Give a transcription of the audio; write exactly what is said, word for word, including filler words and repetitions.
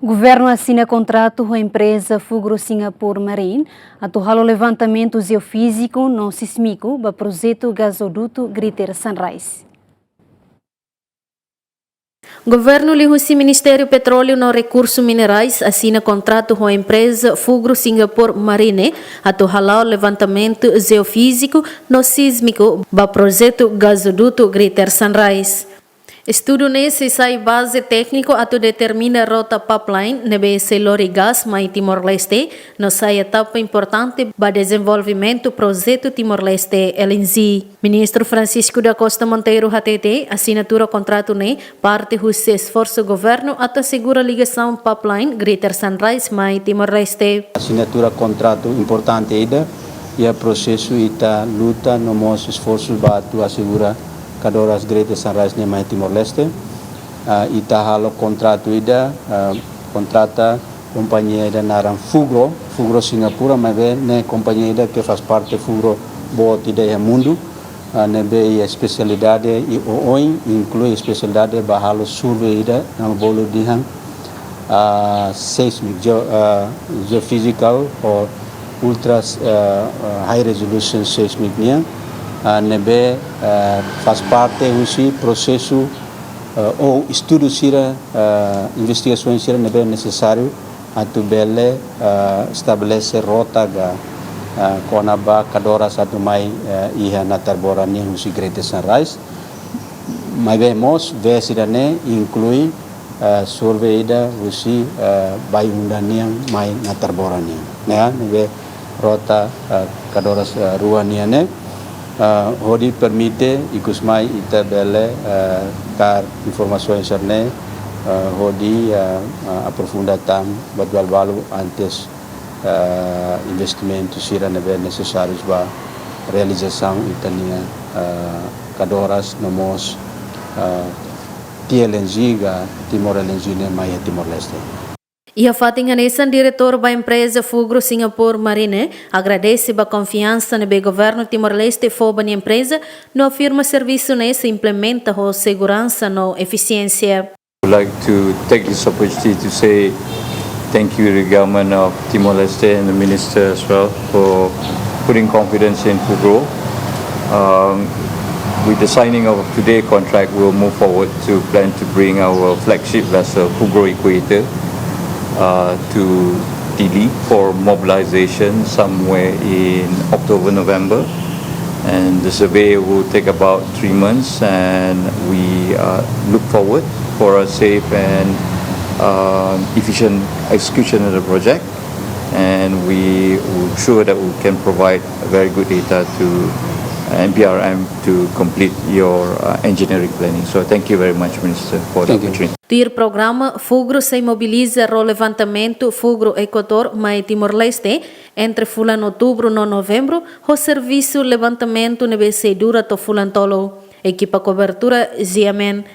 Governu asina kontratu ho empreza Fugro Singapore Marine atu halo levantamentu jeofíziku no sísmiku ba projetu gazodutu Greater Sunrise. Governu liuhusi Ministériu Petróleu no Rekursu Minerais asina kontratu ho empreza Fugro Singapore Marine atu hala'o levantamentu jeofíziku no sísmiku ba projetu gazodutu Greater Sunrise. Estudu ne'e sei sai baze tékniku atu determina rota pipeline ne'ebé sei lori gás mai Timor-Leste, no sai etapa importante ba dezenvolvimentu projetu Timor-Leste L N G. Ministru Francisco da Costa Monteiro hatete, asinatura kontratu ne'e parte husi esforsu governu atu asegura ligasaun pipeline Greater Sunrise mai Timor-Leste. Asinatura kontratu importante ida, iha prosesu ita luta no mós esforsu ba atu asegura kadoras Greater Sunrise ne'e mai Timor-Leste. Ah, ita halo kontratu ida, ah, kontrata kompañia ida naran Fugro, Fugro Singapura, maibé ne'e kompañia ida ke faz parte Fugro boot ida iha mundu, ah, ne'ebé iha espesialidade i oioin, inklui espesialidade ba halo survey ida, no bolu dehan, ah, seismic, geo-, ah, geophysical or ultra, ah, ah, high resolution seismic nian, ah, ne'ebé, ah, faz parte husi prosesu, ah, ou estudu sira, ah, investigasaun sira ne'ebé nesesáriu atu bele, ah, estabelese rota ka, ah, kona-ba kadoras atu mai, ah, iha Natarbora nian husi Greater Sunrise. Maibé mós, vez ida-ne'e inklui, ah, survey ida husi, ah, Bayu-Undan nian mai Natarbora nian. Ne'e, ne'ebé rota, ah, kadoras, ah, rua nian ne'e, ah, hodi permite ikus mai ita bele, ah, kaer informasaun sira-ne'e, ah, hodi, ah, ah, aprofunda tan ba atuál balu antes, ah, investimentu sira ne'ebé nesesárius ba realizasaun ita-nia, ah, kadoras no mós, ah, T L N G ka Timor L N G ne'e mai iha Timor-Leste. Iha fatin hanesan, diretór ba empreza Fugro Singapore Marine agradese ba konfiansa ne'ebé governu Timor-Leste fó ba nia empreza, no afirma servisu ne'e sei implementa ho seguransa no efisiénsia. I'd like to take this opportunity to say thank you to the government of Timor-Leste and the minister as well for putting confidence in Fugro. Um, with the signing of today contract, we'll move forward to plan to bring our flagship vessel, Fugro Equator, uh, to Dili for mobilization somewhere in October, November. And the survey will take about three months, and we, uh, look forward for a safe and, um, efficient execution of the project. And we will sure that we can provide a very good data to, uh, N P R M to complete your, uh, engineering planning. So thank you very much, Minister, for the opportunity. Tuir programa, Fugro sei mobiliza ró levantamentu Fugro Equator mai Timor-Leste entre fulan Outubru no Novembru, ho servisu levantamentu ne'ebé sei dura to'o fulan tolu. Ekipa kobertura G M N